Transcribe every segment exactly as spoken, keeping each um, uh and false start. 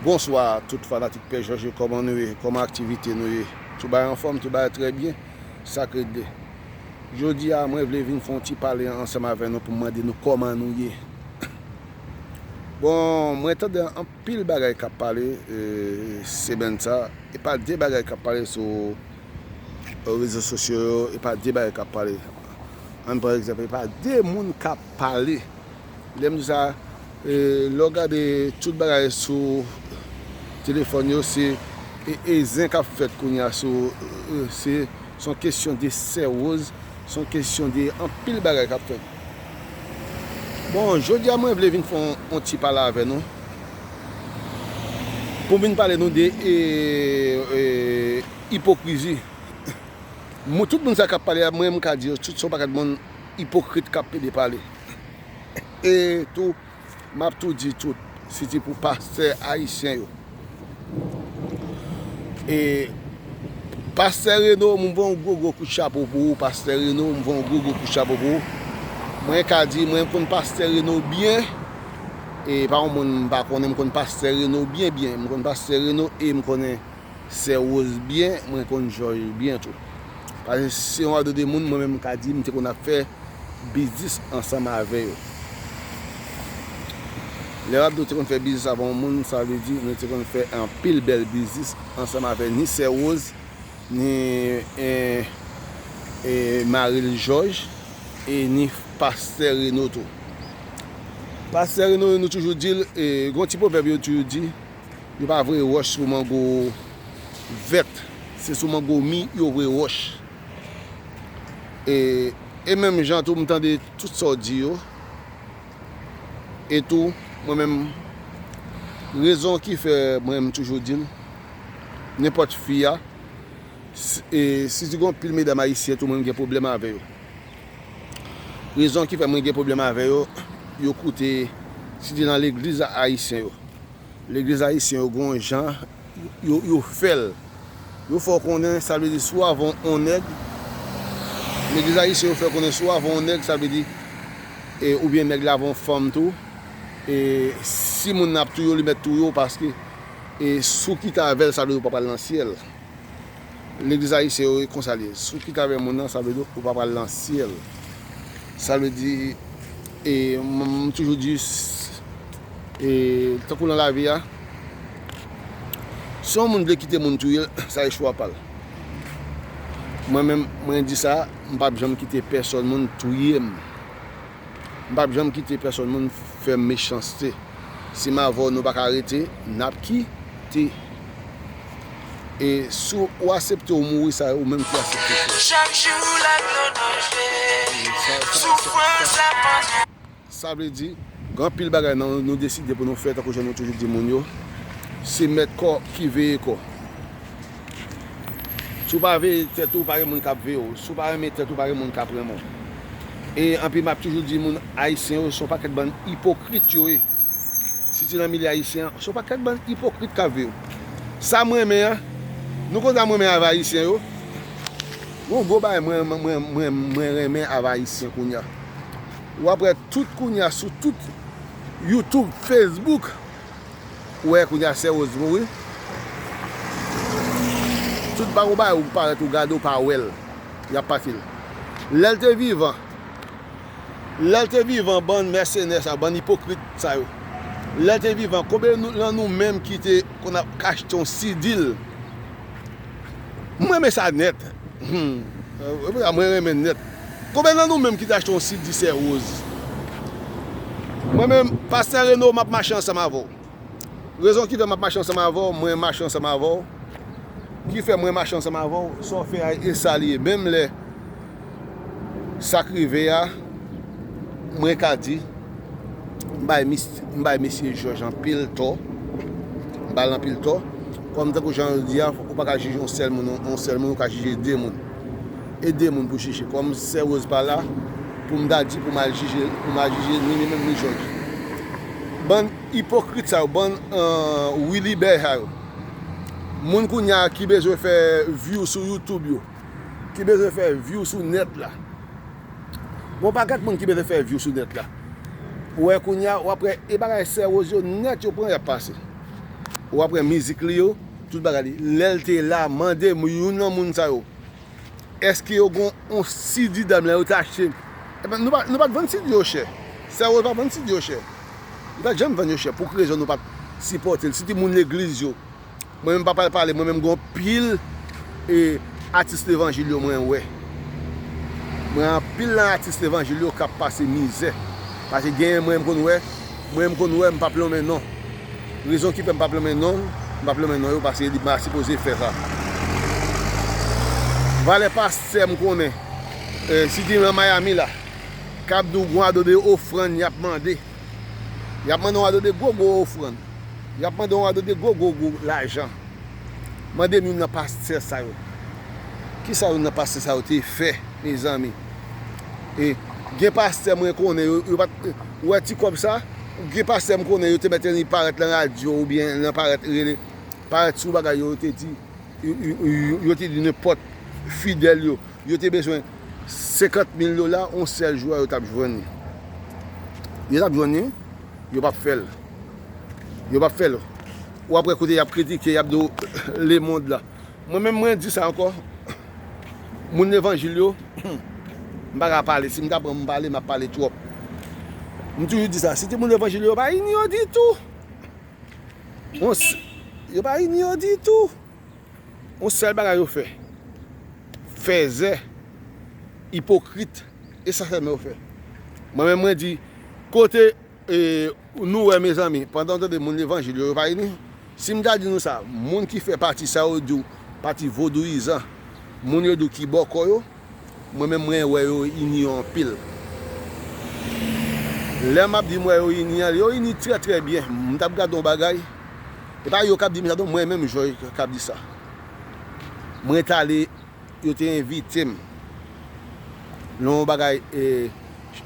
Bonswa tout fanatik Pè Jòj yo, kòman nou ye? Kòman aktivite nou ye? Tout bagay anfòm, tout bagay trè byen, sa k regle. Jodi a, mwen vle vin fè yon ti pale ansanm avè nou pou m mande nou kòman nou ye. Bon, mwen tande anpil bagay k ap pale, e, semèn sa. E pa de bagay k ap pale sou rezo sosyo yo, e pa de bagay k ap pale. Ann pran egzanp, e pa de moun k ap pale. Lè m di sa, e, lè w gade tout bagay sou telefòn yo, se, e, e zen k ap fèt kounye a sou, e, se, se yon kesyon de sè woz, se yon kesyon de anpil bagay k ap fèt. Bon, jodi a mwen vle vin fè yon, yon ti pale avè nou. Pou m vin pale nou de, e, e, ipokrizi. Mwen, tout moun sa k ap pale a, mwen, m ka di yo, tout se yon pakèt moun ipokrit k ap pede pale. E tou, m ap tou di tout, siti pou pastè ayisyen yo. E pastè Reno, m voye yon gwo, gwo kout chapo pou ou, pastè Reno, m voye yon gwo, gwo kout chapo pou ou. Mwen ka di, mwen konn pastè Reno byen. E pa yon moun m pa konnen, m konn pastè Reno byen, byen. M konn pastè Reno e m konnen sè Rose byen, mwen konn Jòj byen tou. Paske se yon ado de moun, mwen menm m ka di, m te konn ap fè biznis ansanm avè yo. Lè w ap di w te konn fè biznis avè yon moun, sa vle di nou te konn fè anpil bèl biznis ansanm avè ni sè Rose, ni, e, e, mari l Jòj, e ni pastè Reno tou. Pastè Reno, nou toujou di l, e, gen yon ti pwovèb yo toujou di, yo pa voye wòch sou mango vèt, se sou mango mi yo voye wòch. E, e menm jan tou, m tande tout sa w di yo. E tou, mwen menm, rezon ki fè mwen menm toujou di l, nenpòt fi a, s-, e, si gen yon pil medam ayisyen tou, mwen gen pwoblèm avè yo. Rezon ki fè mwen gen pwoblèm avè yo, yo koute, si te nan legliz ayisyen yo. Legliz ayisyen yo gen yon jan, yo, yo fè l. Yo fè w konnen, sa vle di si w avè yon nèg, legliz ayisyen yo fè konnen si w avè yon nèg, sa vle di, e, oubyen nèg la avè yon fanm tou, e, si moun nan ap touye w, li mèt touye w paske, e, si w kite avè l, sa vle di w pa pral nan syèl. Legliz ayisyen yo, e konsa l ye. Si w kite avè moun nan, sa vle di ou pa pral nan syèl. Sa vle di, e, m, m toujou di, s-, e, tankou nan lavi a, si yon moun vle kite moun touye l, sa e chwa pa l. Mwen menm, mwen di sa, m p ap janm kite pèsòn moun touye m. M p ap janm kite pèsòn moun fè m mechanste. Si m avè w, nou pa ka rete, n ap kite. E si w aksepte w mouri, sa ou menm ki aksepte fè. Chak jou lavi w danje. Sa, sa, sa, soufrans sa, ap manje. Sa vle di, gen anpil bagay nan nou deside pou nou fè, tankou jan nou toujou di moun yo, se mèt kò ki veye kò. Si w pa veye tèt ou, pa gen moun k ap veye w. Si w pa renmen tèt ou, pa gen moun k ap renmen w. E anpi m ap toujou di moun ayisyen yo, se yon pakèt bann ipokrit yo ye. Siti nan milye ayisyen an, se yon pakèt bann ipokrit k ap veye w. Sa m renmen an, nou konn sa m renmen avè ayisyen yo? Yon gwo bagay mwen, mwen, mwen, mwen, mwen renmen avè ayisyen kounye a. W ap wè tout kounye a sou tout YouTube, Facebook, ou wè kounye a sè Rose mouri. Tout bagay ou bay ou parèt ou gade ou pa wè l. Y ap pase l. Lè l te vivan, lè l te vivan, bann mèsenè sa, bann ipokrit sa yo. Lè l te vivan, konbyen nou, nan nou menm ki te konn ap achte yon sidi l? Mwen renmen sa nèt. Hmm. Mwen renmen nèt. Konbyen nan nou menm ki te achte yon sidi sè Rose? Mwen menm, pastè Reno, m ap mache ansanm avè w. Rezon ki fè m ap mache ansanm avè w, mwen mache ansanm avè w. Ki fè mwen mache ansanm avè w, sa w fè a e sa l ye. Menm lè sa k rive a, mwen ka di, m bay mis-, m bay mesye Jòj anpil tò. M ba l anpil tò. Kòm tankou jan yo di a, ou pa ka jije yon sèl moun, yon sèl moun, ou ka jije de moun. E de moun pou jije. Kòm sè Rose pa la, pou m ta di, pou m al jije, pou m al jije ni li menm ni Jòj. Bann ipokrit sa yo, bann, e, wilibè sa yo. Moun kounye a ki bezwen fè view sou YouTube yo, ki bezwen fè view sou nèt la. Gon pakèt moun ki bezwen fè view sou nèt la. Ou wè kounye a, w ap wè e bagay sè Rose yo nèt yo pran, y ap pase. w ap wè mizik li yo, tout bagay li. Lè l te la, mande m youn nan moun sa yo, èske yo gon on C D dam la yo te achte? Ebyen, nou pa, nou pa t vann C D yo chè. Sè yo pa vann C D yo chè. Nou pa t janm vann yo chè. Pou ki rezon nou pa t sipòte l? Si te moun legliz yo, mwen menm pa pral pale, mwen menm gon pil e atis levanjil yo mwen wè. Mwen anpil nan atis levanjil yo k ap pase mizè. Paske genyen mwen m konn wè, mwen m konn wè m p ap lonmen non. Rezon ki fè m p ap lonmen non, m p ap lonmen non yo paske li pa sipoze fè sa. Valè pastè m konnen, eh, si te nan Miami la, k ap di w gon ado de ofrann y ap mande. Y ap mande yon ado de gwo gwo ofrann. Y ap mande yon ado de gwo gwo gwo lajan. Mande m youn nan pastè sa yo. Kisa youn nan pastè sa yo te fè, mezanmi? E gen pastè mwen konnen, yo, yo pa t, ou wè ti kòb sa? Gen pastè m konnen, yo te mèt annik parèt nan radyo oubyen nan parèt rele, parèt sou bagay yo, yo te di, yo, yo, yo, yo te di nenpòt fidèl yo, yo te bezwen senkant mil dola, on sèl jou a, yo t ap jwenn li. Yo t ap jwenn li, yo p ap fè l. Yo p ap fè l. Ou ap wè kote y ap kritike, y ap di w lemonn la. Mwen menm, mwen di sa ankò. Moun levanjil yo, m pa ka pale. Si m ta pran m pale, m ap pale twòp. M toujou di sa. Si te moun levanjil yo, yo pa ini yo ditou. On s-, yo pa ini yo ditou. On sèl bagay yo fè. Fèzè, ipokrit, e sa sèlman yo fè. Mwen menm, mwen di, kote, e, nou wè, mezanmi, pandan w tande moun levanjil yo, yo pa ini. Si m ta di nou sa, moun ki fè pati sa yo di w, pati vodouyizan, moun yo di w ki bòkò yo, mwen menm mwen wè yo ini yo anpil. Lè m ap di m wè yo ini an, yo ini trè trè byen. M t ap gade yon bagay. E pa yo k ap di m sa non, mwen menm Joy k ap di sa. Mwen t ale, yo te envite m nan yon bagay, e,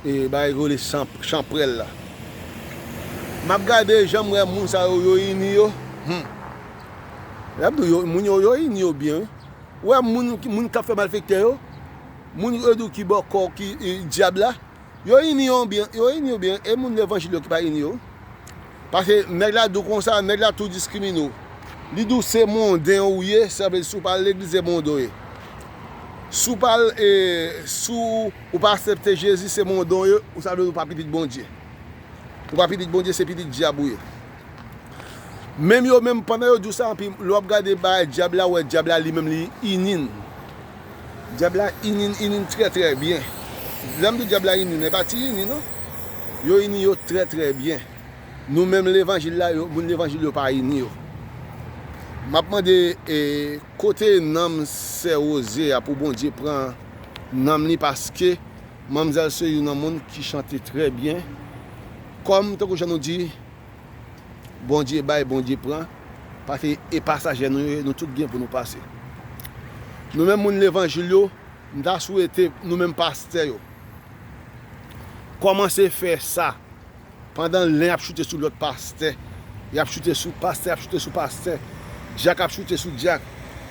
e, bagay yo rele chan-, chanprèl la. M ap gade jan m wè moun sa yo, yo ini yo. Hmm. Lè m di w yo, moun yo, yo ini yo byen, wi. Ou wè moun, moun k ap fè malfektè yo, moun yo di w ki bòkò, ki, e, dyab la, yo ini yo byen, yo ini yo byen, e moun levanjil yo ki pa ini yo. Paske nèg la di w konsa, nèg la tou diskrimine w. Li di w se monden ou ye, sa vle di si w pa al legliz se monden w ye. Si w pa al, e, si w pa aksepte Jezi se monden w ye, ou sa vle di w pa pitit Bondye. Ou pa pitit Bondye, se pitit dyab ou ye. Menm yo menm, pandan yo di w sa, anpi lè w ap gade bagay dyab la, ou wè dyab la li menm li ini n. Dyab la ini n, ini n trè trè byen. Lè m di dyab la ini n, e pa ti ini non. Yo ini yo trè trè byen. Nou menm levanjil la, yo, moun levanjil yo pa ini yo. M ap mande, e, kote nanm sè Roze a pou Bondye pran nanm li, paske manmzèl se youn nan moun ki chante trè byen. Kòm, tankou jan nou di, Bondye bay, Bondye pran, paske e pasajè nou ye, nou tout gen pou nou pase. Nou menm moun levanjil yo, m ta swete nou menm pastè yo kòmanse fè sa. Pandan len ap choute sou lòt pastè, y ap choute sou pastè, y ap choute sou pastè, dyak ap choute sou dyak,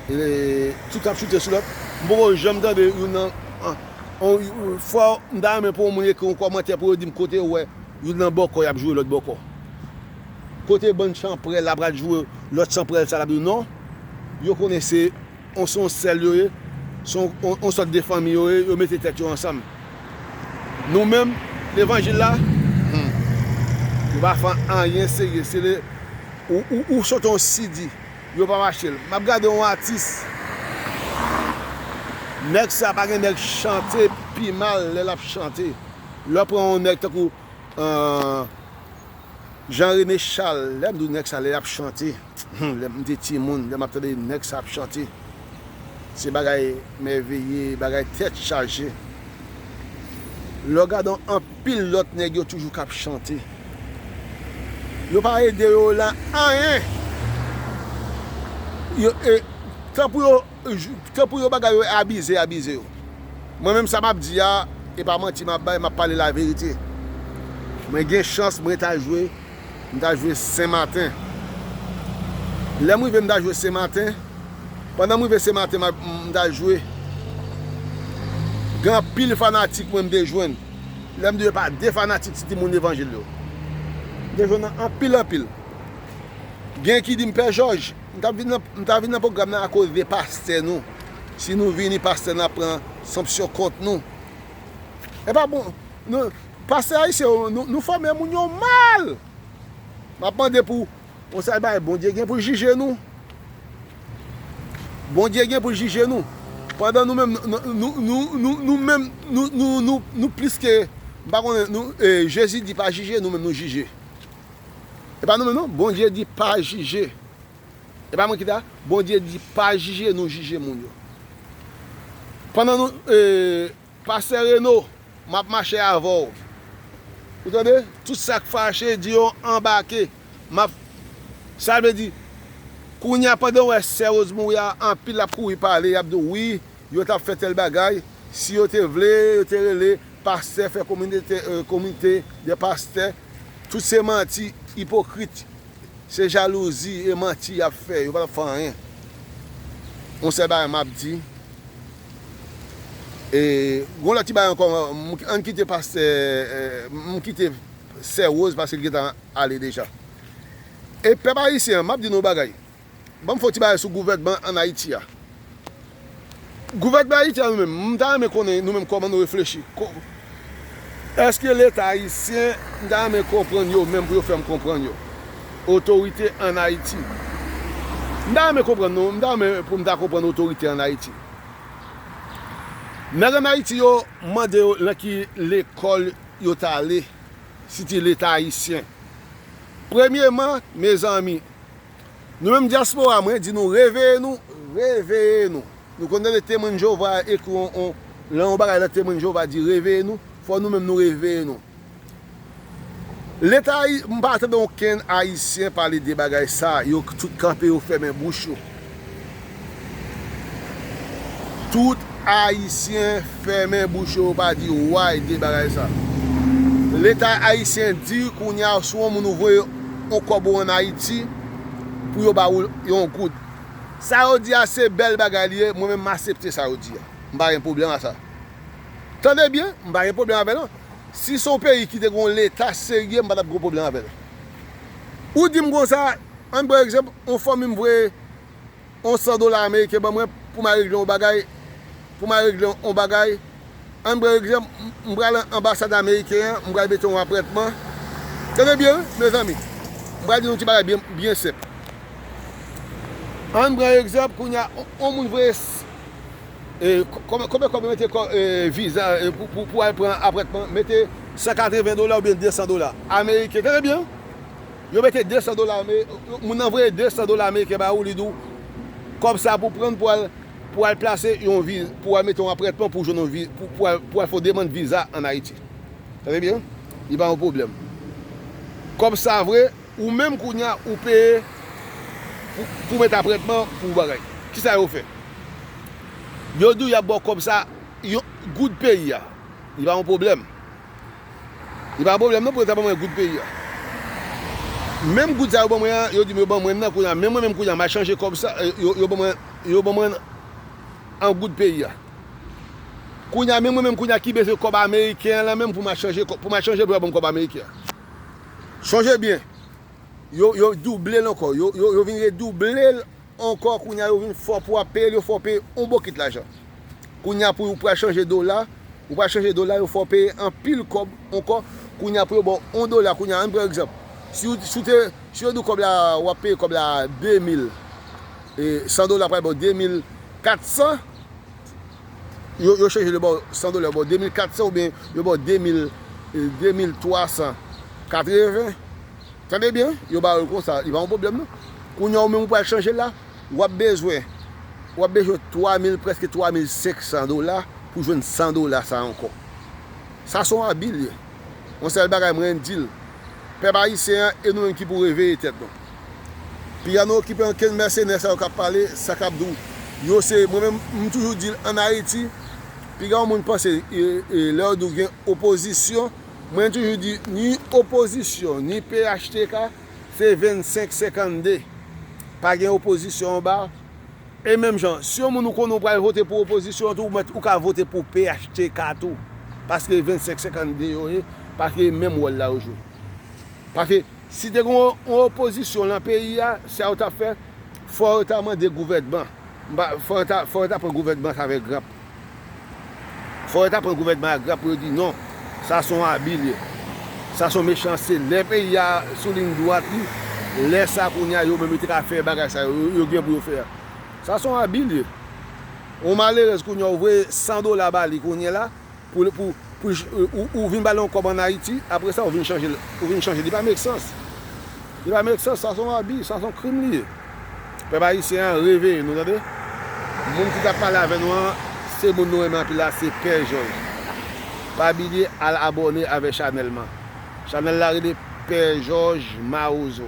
e, tout ap choute sou lòt. M poko janm tande youn nan, an, on, fò m ta renmen pou yon moun ekri yon kòmantè pou yo di m kote yo wè youn nan bòkò y ap joure lòt bòkò. Kote bann chanprèl la pral joure lòt chanprèl sa l ap di w non. Yo konnen se, on, se yon sèl yo ye. Se yon, on, on sòt de fanmi yo ye. Yo mete tèt yo ansanm. Nou menm, levanjil la, hmm, yo pa fè anyen serye. Se le, ou, ou, ou sot on C D, yo p ap achte l. M ap gade yon atis. Nèg sa pa gen nèg chante pi mal lè l ap chante. Lè w pran yon nèg tankou, euh, Jean René Charles, lè m di w nèg sa, lè l ap chante, hmm, lè m te timoun, lè m ap tande nèg sa ap chante, se bagay mèveye, bagay tèt chaje. Lè w gade anpil lòt nèg yo toujou k ap chante. Yo pa ede yo lan anyen. Yo, e, tan pou yo, tan pou yo bagay yo abize, abize yo. Mwen menm sa m ap di a, e pa manti m ap bay, m ap pale laverite. Mwen gen chans, mwen ta jwe, m ta jwe Senmaten. Lè m rive m ta jwe Senmaten, pandan m rive Senmaten, m ap, m ta jwe. Gen anpil fanatik mwen m te jwenn. Lè m di yo pa de fanatik, se timoun levanjil yo. M te jwenn anpil, anpil. Gen ki di m Pè Jòj, m t ap vin nan, m t ap vin nan pwogram nan akoz de pastè nou. Si nou vini, pastè n ap pran sanksyon kont nou. E pa bon. Nou, pastè ayisyen yo, nou, nou fòme moun yo mal. M ap mande pou yon sèl bagay, Bondye gen pou l jije nou. Bondye gen pou l jije nou. Pandan nou menm, nou, nou, nou, nou, nou, nou menm, nou, nou, nou, nou plis ke, m pa konnen, nou, e, Jezi di pa jije, nou menm nou jije. E pa nou menm non, Bondye di pa jije. E pa mwen ki ta, Bondye di pa jije, nou jije moun yo. Pandan nou, e, Pastè Reno, m ap mache avè w. Ou tande? Tout sa k fache, di yo anbake. M ap, sa vle di, kounye a pandan w wè Sè Rose mouri a, anpil ap kouri pale, y ap di w, wi, yo t ap fè tèl bagay. Si yo te vle, yo te rele pastè, fè kominote, e, komite de pastè. Tout se manti, ipokrit. Se jalouzi e manti y ap fè, yo pa t ap fè anyen. Yon sèl bagay m ap di, e, gon lòt ti bagay ankò, m, ann kite pastè, e, m kite Sè Rose paske l gentan ale deja. E pèp ayisyen an, m ap di nou yon bagay. Ban m fè yon ti bagay sou gouvènman ann Ayiti a. Gouvènman ayisyen an nou menm, m ta renmen konnen nou menm kòman nou reflechi. Ko-, èske Leta ayisyen, m ta renmen konprann yo menm pou yo fè m konprann yo. Otorite ann Ayiti. M ta renmen konprann nou, m ta renmen pou m ta konprann otorite ann Ayiti. Nèg ann Ayiti yo mande yo nan ki lekòl yo t ale, si te Leta ayisyen. Premyeman, mezanmi, nou menm dyaspora, mwen di nou, reveye nou, reveye nou. Nou konn tande Temwen Jewova ekri on, on, lan yon bagay la, Temwen Jewova di, reveye nou, fò nou menm nou reveye nou. Leta Ayi-, m pa tande okenn Ayisyen pale de bagay sa, yo tout kanpe, yo fèmen bouch yo. Tout Ayisyen fèmen bouch yo, yo pa di way de bagay sa. Leta ayisyen di kounye a, si yon moun ou voye yon kòb ou ann Ayiti, pou yo ba ou yon goud. Sa yo di a se bèl bagay li ye, mwen menm m aksepte sa yo di a. M pa gen pwoblèm a sa. Tande byen, m pa gen pwoblèm avè l non. Si se yon peyi ki te gen yon leta serye, m pa t ap gen pwoblèm avè l. Ou di m konsa, ann pran egzanp, yon fanmi m voye yon san dola ameriken ban mwen pou m al regle yon bagay, pou m al regle yon bagay. Ann pran egzanp, m, m pral anbasad ameriken an, m pral mete yon apatman. Tande byen, wi, mezanmi. M pral di nou yon ti bagay byen, byen senp. Ann pran egzanp, kounye a, yon, yon moun voye s-, e, ko-, konbyen, konbyen kòb yo mete kò-, e, viza, e, pou, pou, pou al pran apatman, mete san katreven dola oubyen de san dola ameriken. Tande byen, wi. Yo mete de san dola ame-, moun nan voye de san dola ameriken ba ou, li di w, kòb sa pou pran pou al, pou al plase yon vi-, pou al mete yon apatman pou jwenn yon vi-, pou, pou al, pou al fè yon demann viza ann Ayiti. Tande byen? Li pa yon pwoblèm. Kòb sa vre, ou menm kounye a, ou peye pou, pou mete apatman, pou bagay. Kisa yo fè? Yo di w y ap ba w kòb sa, yon goud peyi a. Li pa yon pwoblèm. Li pa pwoblèm non pou yo ta ban mwen goud peyi a. Menm goud sa yo ban mwen an, yo di m yo ban mwen nan kounye a. Men mwen menm kounye a, m a chanje kòb sa, e, yo, yo ban mwen, yo ban mwen an goud peyi a. Kounye a, men mwen menm kounye a ki bezwen kòb ameriken an lan menm pou m a chanje kò-, pou m a chanje pou yo ban m kòb ameriken an. Sonje byen, yo, yo double l ankò. Yo, yo, yo vin redouble l ankò kounye a, yo vin fè w pou w ap peye l, yo fè w peye yon bokit lajan. Kounye a pou w pral chanje dola, ou pral chanje dola, yo fè w peye anpil kòb ankò. Kounye a pou yo ba w yon dola, kounye a, ann pran egzanp. Si w, si w te, si yo di w kòb la, w ap peye kòb la de mil, e san dola pral ba w de mil kat san, yo, yo chanje, yo ba w san dola, yo ba w de mil kat san oubyen yo ba w de mil, e, de mil twa san katreven. Tande byen, yo ba yo l konsa, li pa yon pwoblèm non. Kounye a ou menm ou pral chanje l la, w ap bezwen, w ap bezwen twa mil, prèske twa mil senk san dola pou jwenn san dola sa ankò. Sa se yon abi l ye. Yon sèl bagay mwen di l, pèp ayisyen an e nou menm ki pou reveye tèt nou. Piga nou okipe ankenn mèsenè sa yo k ap pale, sa k ap di w. Yo se, mwen menm, m toujou di l, ann Ayiti, piga yon moun panse, e, e, lè yo di w gen opozisyon, mwen toujou di, ni opozisyon, ni P H T K, se vennsenk senkannde. Pa gen opozisyon anba. E menm jan, si yon moun ou konnen ou pral vote pou opozisyon an tou, ou mèt, ou ka vote pou P H T K tou. Paske vennsenk senkannde yo ye, paske e menm wòl la yo jwe. Paske Si te gen yon, yon opozisyon nan peyi a, sa yo t ap fè, fò yo ta mande gouvènman. M pa, fò yo ta, fò yo ta pran gouvènman sa avèk grap. Fò yo ta pran gouvènman ak grap pou yo di non, sa se yon abi li ye. Sa se yon mechanste. Lè peyi a sou liy dwat li, lè sa kounye a yo menm yo te ka fè bagay sa yo, yo, yo gen pou yo fè a. Sa se yon abi li ye. Yon malerèz kounye a ou voye san dola ba li kounye la, pou, pou, pou, ou, ou vin ba l yon kòb ann Ayiti, apre sa ou vin chanje l, ou vin chanje. Li pa make sense. Li pa make sense, sa se yon abi, sa se yon krim li ye. Pèp ayisyen an, reveye nou, tande. Moun ki t ap pale avè nou an, se moun nou renmen anpil la, se Pè Jòj. Pa bliye al abòne avè chanèl man. Chanèl la rele Pè Jòj Mawozo.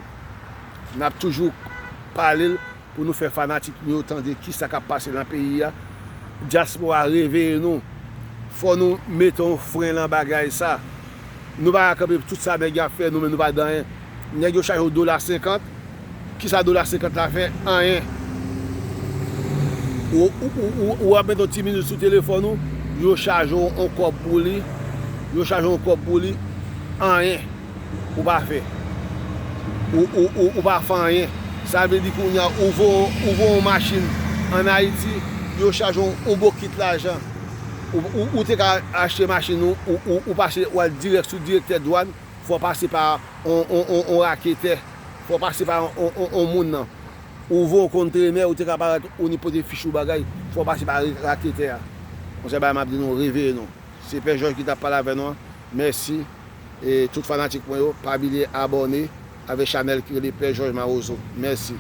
N ap toujou pale l pou nou fè fanatik nou yo tande kisa k ap pase nan peyi a. Dyaspora, reveye nou. Fò nou mete yon fren nan bagay sa. Nou pa ka kanpe tout sa nèg y ap fè, nou menm nou pa di anyen. Nèg yo chaje w dola senkant. Kisa dola senkant la fè? Anyen. Ou, ou, ou, ou, ou ap mete yon ti minit sou telefòn ou, yo chaje w yon kòb pou li. Yo chaje w yon kòb pou li. Anyen. Ou pa fè. Ou, ou, ou, ou pa fè anyen. Sa vle di kounye a, ou voye, ou voye yon machin ann Ayiti, yo chaje w yon bokit lajan. Ou, ou, ou te ka achte machin ou, ou, ou, ou pase, ou al dirèk sou direktè dwàn, fò w pase pa yon, yon, yon, yon raketè, fò w pase pa yon, yon, yon, yon moun nan. Ou voye yon kontrenè, ou te ka parèt, ou ni pote fich ou bagay, fò w pase pa raketè a. Konsa bagay m ap di nou, reveye nou. Se Pè Jòj ki t ap pale avè nou an. Mèsi. E tout fanatik mwen yo, pa bliye abòne avèk chanèl ki rele Pè Jòj Mawozo. Mèsi.